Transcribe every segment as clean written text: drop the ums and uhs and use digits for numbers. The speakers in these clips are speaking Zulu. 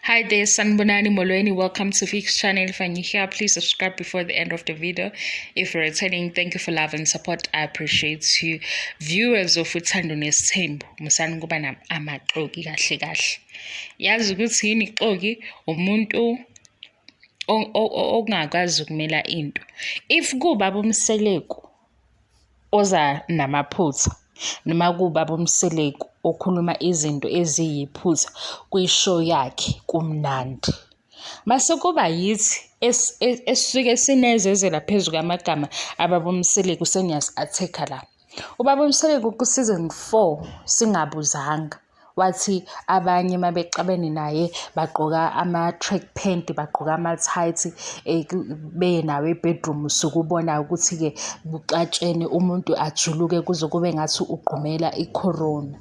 Hi there, Sanbonani Molweni. Welcome to Fix Channel. If you're new here, please subscribe before the end of the video. If you're returning, thank you for love and support. I appreciate you. Viewers of Uthando Nesithembu, musani kuba amaxoki kahle kahle. Yazi ukuthi yini ixoki? Umuntu ongakwazi ukumela into. If kuwubaba uMseleku oza namaphutha noma kuwubaba uMseleku okhuluma izinto eziyiphutha kwi-show yakhe kumnandi. Mase kuba yithi esisuke sinezezela phezu kwamagama ababa uMseleku seniyasi-attack-a la. Ubaba uMseleku ku-season 4 singabuzanga wathi abanye uma bexabene naye bagqoka ama-track pant, bagqoka ama-tight beye nawo e-bedroom usuke ubona ukuthi-ke kuxatshene umuntu ajuluke kuze kube ngathi ugqumela i-corona.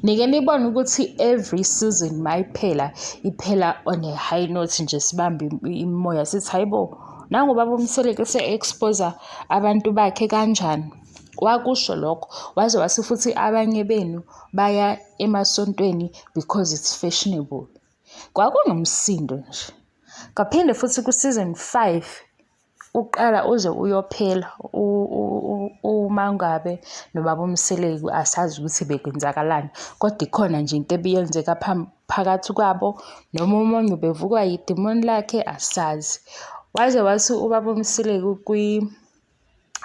Nike nibone ukuthi every season mayiphela iphela on a high note nje sibambe imimoya sithi hayi bo nangu ubaba uMseleku ese-expose abantu bakhe kanjani. Wakusho lokho waze wathi futhi abanye benu baya emasontweni because it's fashionable. Kwakunomsindo nje. Kwaphinde futhi ku-season 5 uqala uze uyophela uma ngabe nobaba uMseleku asazi ukuthi bekwenzakalani kodwa ikhona nje into ebiyenzeka phakathi kwabo noma omunye ubevukwa yidimoni lakhe asazi. Waze wathi ubaba uMseleku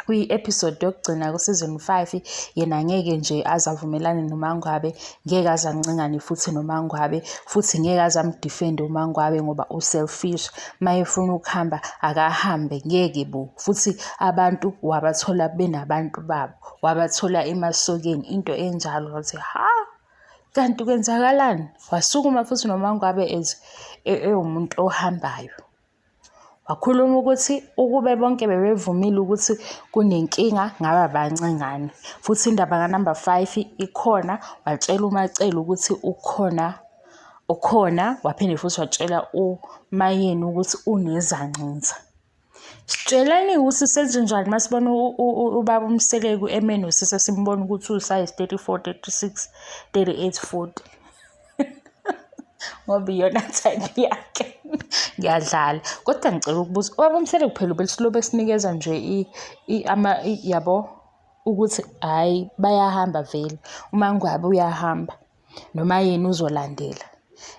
kwi-episode yokugcina ku-season 5 yena ngeke nje aze avumelane noMangwabe, ngeke aze ancengane futhi noMangwabe, futhi ngeke aze amdifende uMangwabe ngoba u-selfish. Uma efuna ukuhamba akahambe, ngeke bo. Futhi abantu wabathola benabantu babo, wabathola emasokeni, into enjalo. Wathi ha, kanti kwenzakalani? Wasukuma futhi noMangwabe as ewumuntu ohambayo. Wakhuluma ukuthi ukube bonke bebevumile ukuthi kunenkinga ngabe abancengani. Futhi indaba ka-number 5 ikhona, watshela uMaCele ukuthi ukhona ukhona, waphinde futhi watshela uMaYeni ukuthi unezancinza. Sitsheleni ukuthi senzenjani uma sibona ubaba uMseleku eme nosisi simbona ukuthi usize 34, 36, 38, 40. Ngoba iyona type yakhe. Ngiyadlala. Kodwa ngicela ukubuza, ubaba uMseleku phela ubesilobe esinikeza nje yabo ukuthi hhayi bayahamba vele. UMaNgwabe uyahamba noma yena uzolandela.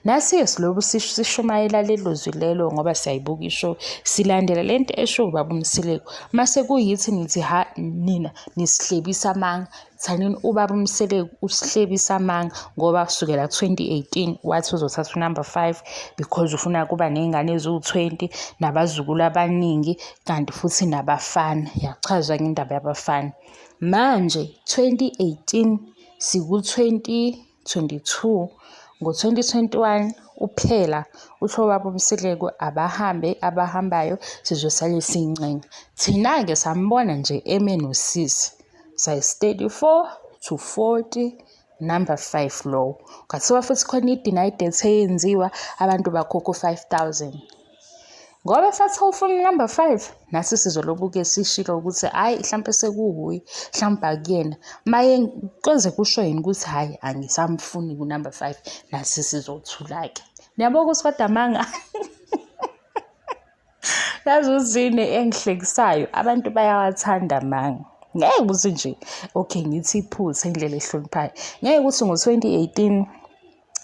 Nasi-ke silobu sishumayela lelo zwi lelo ngoba siyayibuka ishow, silandela le nto eshiwo ubaba uMseleku. Mase kuyithi nithi ha nina nisihlebisa amanga. Thanini ubaba uMseleku usihlebisa amanga ngoba kusukela 2018 wathi uzothatha unumber 5 because ufuna kuba ney'ngane eziwu-20 nabazukulu abaningi kanti futhi nabafana. Yachazwa ngendaba yabafana. Manje 2018 siku-2022 ngo-2021 uphela uthi obaba uMseleku abahambe abahambayo sizosale siyincenga. Thina-ke sambona nje eme nosisi size 34 to 40 number 5 lowo. Kwathiwa futhi khona i-deny date eyenziwa abantu bakhokha u-5000. Ngoba esathi ufuna unumber 5 nathi sizolobuke sishilo ukuthi hhayi hlampe sekuwuye hlampe akuyena. Maye koze kusho yena ukuthi hhayi angisamfuni kunumber 5 nathi sizothula-ke. Niyabo ukuthi kodwa amanga Yazi uzini engihlekisayo abantu bayawathanda amanga. Ngeke ukuthi nje okay ngithi iphutha indlela ehloniphayo. Ngeke ukuthi ngo-2018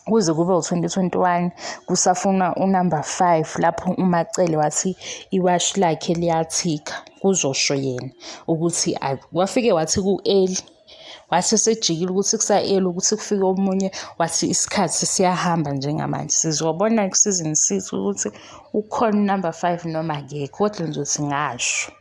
kuze kube u-2021 kusafuna unumber 5 lapho uMaCele wathi iwashi lakhe liyathika kuzosho yena ukuthi wafike wathi ku-early Wathi esejikile ukuthi kusa-early ukuthi kufike omunye wathi isikhathi siyahamba njengamanje. Sizobona ku-season 6 ukuthi ukhona unumber 5 noma akekho kodwa ngizothi ngasho.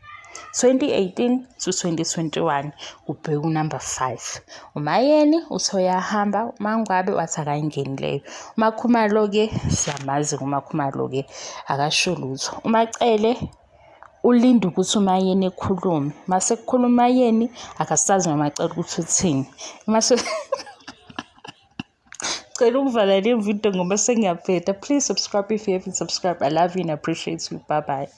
2018 to 2021 kubheka unumber 5. UMayeni uthi uyahamba, uMangwabe wathi akayingeni leyo. UMakhumalo-ke siyamazi uMakhumalo-ke akasho lutho. UMaCele ulinde ukuthi uMayeni ekhulume. Mase kukhuluma uMayeni akasazi noMaCele ukuthi uthini. Mase Cela ukuvala le video ngoba sengiyabheda. Please subscribe if you haven't subscribed. I love you and appreciate you. Bye bye.